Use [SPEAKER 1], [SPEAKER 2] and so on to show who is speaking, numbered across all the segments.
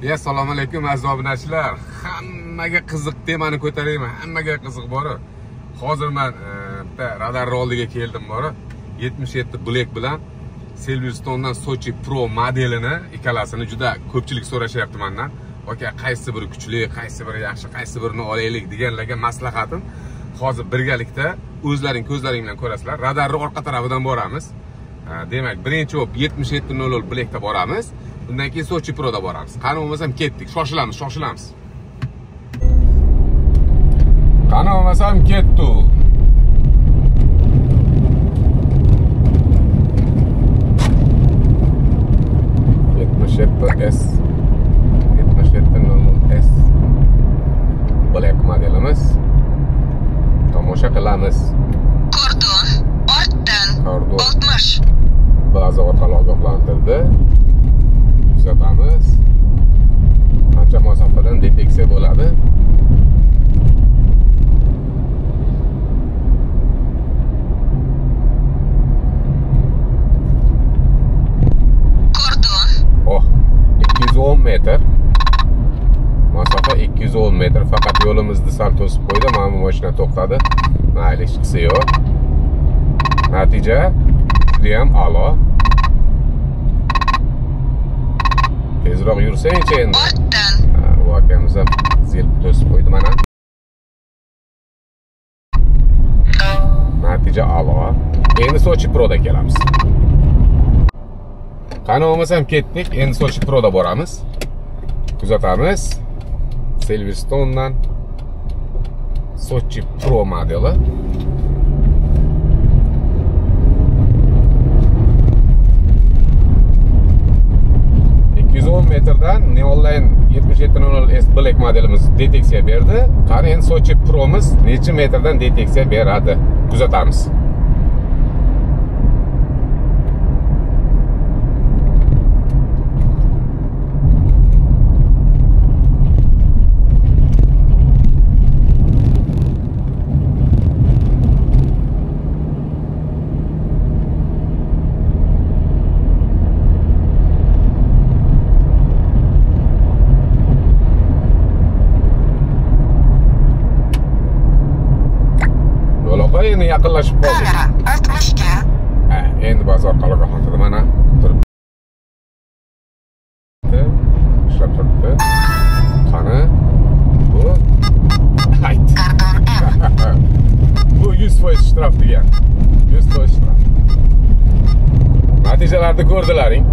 [SPEAKER 1] Ya assalomu alaykum aziz obunachilar. Hammaga qiziq temani ko'tarayman. Hammaga qiziq bor. Hozir men bitta radar oldiga keldim bor. 77 Black bilan Silverstone'dan Sochi Pro modelini ikkalasini juda ko'pchilik so'rashyapti mendan. Aka, qaysi biri kuchli, qaysi biri yaxshi, qaysi birini olaylik deganlarga maslahatim. Hozir birgalikda o'zlaring ko'zlaring bilan ko'rasizlar. Radarni orqa tarafidan boramiz. Demak, birinchi bo'lib 7700 Black'da boramiz. Undan keyin Sochi Pro'da boramiz. Qani bo'lmasam ketdik. Shoshilamiz, shoshilamiz. Qani bo'lmasam ketdi. S 7700 S Black modelimiz. Tomosha qilamiz.
[SPEAKER 2] Kordon ortdan
[SPEAKER 1] Kordon
[SPEAKER 2] 60.
[SPEAKER 1] Baza orqali ogohlantirdi. Kuzatamiz. Qancha masofadan deteksiya bo'ladi.
[SPEAKER 2] Kordon.
[SPEAKER 1] Oh, 210 metr. Masofa 210 metr. Faqat yo'limizni sal to'sib qo'ydi. Mana bu mashina to'xtadi. Mayli, hech qisi yo'q. Natija juda ham a'lo. Tezroq yursangchi endi.
[SPEAKER 2] Ortdan.
[SPEAKER 1] Bu akamiz ham zelib to'sib qo'ydi mana. Natija a'lo. Endi Sochi Pro'da kelamiz. Qani bo'lmasam ketdik. Endi Sochi Pro'da boramiz. Kuzatamiz. Silverstone'dan Sochi Pro modeli. 210 metrdan Neonline 7700 S Black modelimiz deteksiya berdi. Qani endi Sochi Pro'miz necha metrdan deteksiya beradi? Kuzatamiz. Endi yaqinlashib qoldik.
[SPEAKER 2] Kamera 60 ga.
[SPEAKER 1] Ha, endi baza orqali ogohlantirdi mana. Turibdi. Ishlab turibdi. Qani bu ayt.
[SPEAKER 2] Kordon M.
[SPEAKER 1] Bu 100% shtraf degan. 100% shtraf. Natijalarni ko'rdilaring.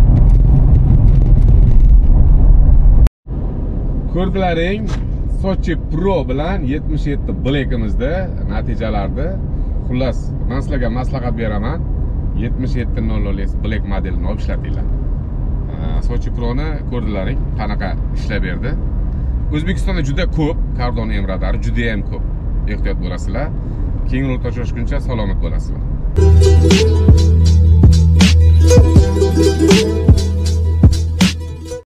[SPEAKER 1] Ko'rdilaring. Sochi Pro bilan 77 Black'imizda natijalarni. Xullas, men sizlarga maslahat beraman. 7700 S Black modelini olib ishlatinglar. Sochi Pro'ni ko'rdilaring, qanaqa ishlab berdi. O'zbekistonda juda ko'p Kordon M radari, juda ham ko'p. Ehtiyot bo'lasizlar. Keyingi rolikda uchrashguncha salomat bo'lasizlar.